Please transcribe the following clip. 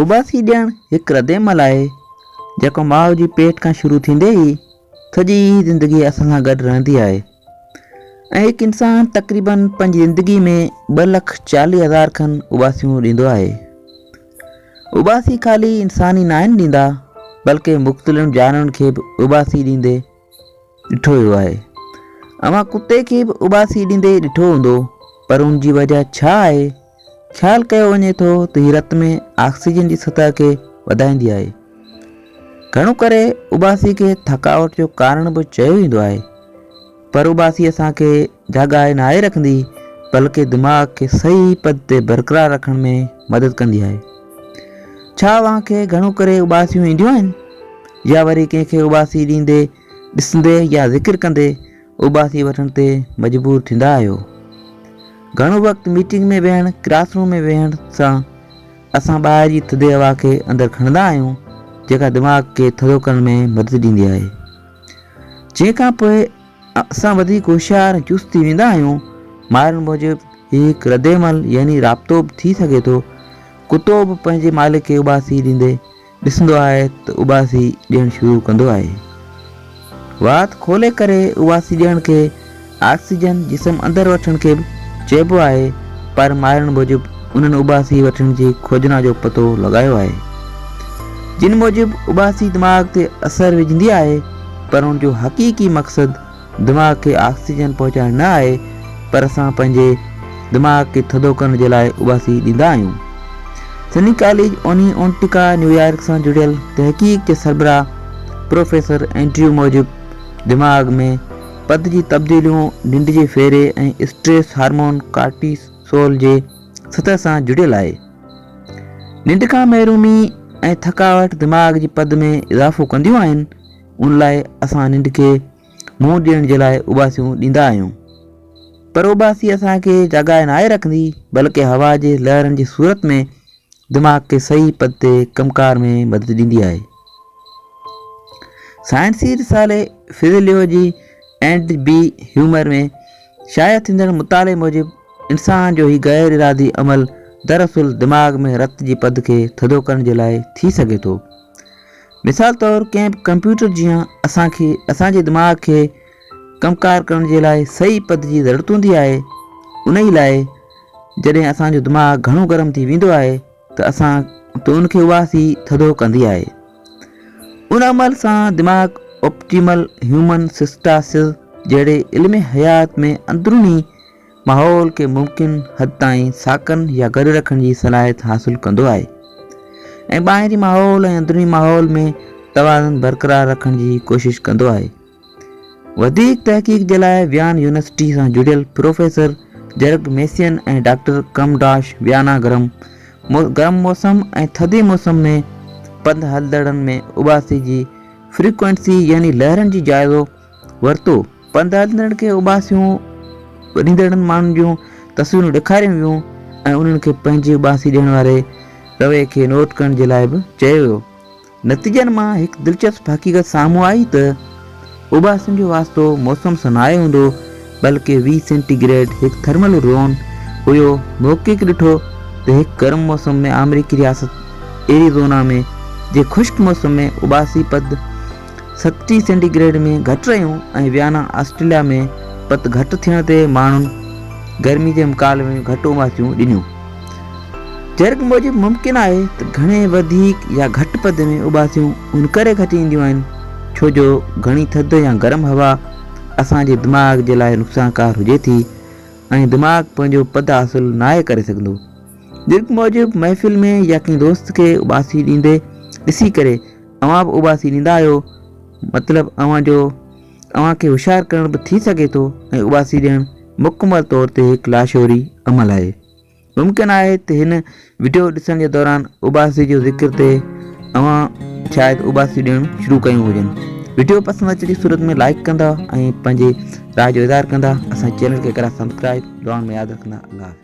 اٻاسي ڏيڻ هڪ ردعمل آهي، جيڪو ماء جي پيٽ کان شروع ٿيندي ئي سڄي زندگي اسان سان گڏ رهندي آهي ۽ هڪ انسان تقريبن پنهنجي زندگي ۾ 2,40,000 کن اٻاسيون ڏيندو آهي. اٻاسي خالي انسان ئي ناهن ڏيندا، بلڪه مختلف جانورن کي به اٻاسي ڏيندي ڏٺو ويو آهي. اوهان ڪتي کي به اٻاسي ڏيندي ڏٺو هوندو، پر ان جي وجه ڇا آهي؟ خيال ڪيو وڃي ٿو ته هي رت ۾ آڪسيجن جي سطح کي وڌائيندي آهي. گهڻو ڪري اٻاسي کي ٿڪاوٽ جو ڪارڻ به چيو ويندو آهي، پر اٻاسي اسان کي جاڳائي ناهي رکندي، بلڪه دماغ کي صحيح پد تي برقرار رکڻ ۾ مدد ڪندي آهي. ڇا اوهان کي گهڻو ڪري اٻاسيون اينديون آهن؟ يا وري ڪنهن کي اٻاسي ڏيندي ڏسندي يا ذڪر ڪندي اٻاسي وٺڻ تي مجبور ٿيندا آهيو؟ گهڻو وقت ميٽنگ ۾ ويهڻ، ڪلاس روم ۾ ويهڻ سان اسان ٻاهر جي ٿڌي هوا کي اندر کڻندا آهيون، جيڪا دماغ کي ٿڌو ڪرڻ ۾ مدد ڏيندي آهي. جنهن کان پوء اسان وڌيڪ هوشيار ۽ چست ٿي ويندا آهيون. ماهرن موجب هي هڪ ردعمل يعني رابطو به ٿي سگهي ٿو. ڪتو به پنهنجي مالڪ کي اٻاسي ڏيندي ڏسندو آهي ته اٻاسي ڏيڻ شروع ڪندو آهي. وات کولي ڪري اٻاسي ڏيڻ کي آڪسيجن جسم اندر وٺڻ کي به چئبو آهي پر ماهرن موجب انهن اٻاسي وٺڻ جي کوجنا جو پتو لڳايو آهي. جن موجب اٻاسي دماغ تي اثر وجهندي آهي پر ان جو حقيقي مقصد دماغ کي آڪسيجن پهچائڻ نه آهي پر اسان پنهنجي دماغ کي ٿڌو ڪرڻ جي لاء اٻاسي ڏيندا آهيون. سني ڪاليج اوني اونٽيڪا نيويارڪ سان جڙيل تحقيق جي سربراهه پروفيسر اينڊريو موجب دماغ ۾ پد جي تبديليون ننڊ جي ڦيري ۽ اسٽريس هارمون ڪارٽيسول جي سطح سان جڙيل آهي. ننڊ کان محرومي ۽ ٿڪاوٽ دماغ جي پد ۾ اضافو ڪنديون آهن ان لاء اسان ننڊ کي منهن ڏيڻ جي لاء اٻاسيون ڏيندا آهيون. پر اٻاسي اسان کي جاڳائي ناهي رکندي بلڪه هوا جي لهرن جي صورت ۾ دماغ کي صحيح پد تي ڪم ڪار ۾ مدد ڏيندي آهي. سائنسي رسالي فزيليوجي اينڊ بي هيومر ۾ شايع ٿيندڙ مطالعي موجب انسان جو هي غير ارادي عمل دراصل دماغ ۾ رت جي پد کي ٿڌو ڪرڻ جي لاء ٿي سگهي ٿو. مثال طور ڪنهن به ڪمپيوٽر جيان اسان کي اسان جي دماغ کي ڪم ڪار ڪرڻ جي لاء صحيح پد جي ضرورت هوندي آهي انهي لاء جڏهن اسان جو دماغ گهڻو گرم ٿي ويندو آهي ته اسان ته ان کي اٻاسي ٿڌو ڪندي آهي ان عمل سان دماغ آپٽيمل هيومن سسٽاسز جهڙي علم حيات ۾ اندروني ماحول کي ممڪن حد تائين ساڪن يا گڏ رکڻ جي صلاحيت حاصل ڪندو آهي ۽ ٻاهرين ماحول ۽ اندروني ماحول ۾ توازن برقرار رکڻ جي ڪوشش ڪندو آهي. وڌيڪ تحقيق جي لاء ويان يونيورسٽي سان جڙيل پروفيسر جرگ ميسين ۽ ڊاڪٽر ڪم ڊاش ويانا گرم گرم موسم ۽ ٿڌي موسم ۾ پنڌ هلندڙن ۾ اٻاسي جي فريڪوئنسي يعني لهرن جي جائزو ورتو. پنڌ هلندڙن کي اٻاسيون ڏيندڙن ماڻهن جون تصويرون ڏيکاريون ويون ۽ انهن کي پنهنجي اٻاسي ڏيڻ واري رويي کي نوٽ ڪرڻ جي لاء به چيو ويو. نتيجن مان هڪ دلچسپ حقيقت سامهون آئي ته اٻاسين جو واسطو موسم سان ناهي هوندو بلڪه 20 سينٽي گريڊ هڪ ٿرمل زون هيو. محقق ڏٺو ته هڪ گرم موسم ۾ آمريڪي رياست ايريزونا ۾ جي خشڪ موسم ۾ اٻاسي پد 37 سينٽي گريڊ ۾ گهٽ رهيون ۽ ويانا آسٽريليا ۾ پت گهٽ ٿيڻ تي ماڻهن گرمي جي مقابلي ۾ گهٽ اماسيون ڏنيون. جرڳ موجب ممڪن آهي ته گهڻي وڌيڪ يا گهٽ پد ۾ اٻاسيون ان ڪري گهٽ اينديون آهن ڇو جو گهڻي ٿڌ يا گرم هوا اسان جي دماغ جي لاء نقصانڪار هجي ٿي ۽ دماغ پنهنجو پد حاصل ناهي ڪري سگهندو. جرڳ موجب محفل ۾ يا ڪنهن دوست کي اٻاسي ڏيندي ڏسي ڪري اوهان به اٻاسي ڏيندا آهيو مطلب اوهان جو اوهان کي هوشيار ڪرڻ به ٿي سگهي ٿو ۽ اٻاسي ڏيڻ مڪمل طور تي هڪ لاشعوري عمل آهي. ممڪن آهي ته هن وڊيو ڏسڻ جي دوران اٻاسي جو ذڪر تي اوهان شايد اٻاسي ڏيڻ شروع ڪيون هجن. وڊيو پسند اچڻ جي صورت ۾ لائڪ ڪندا ۽ پنهنجي راء جو اظهار ڪندا. اسان جي چينل کي ڪرا سبسڪرائب دعائن ۾ ياد رکندا. الله حافظ.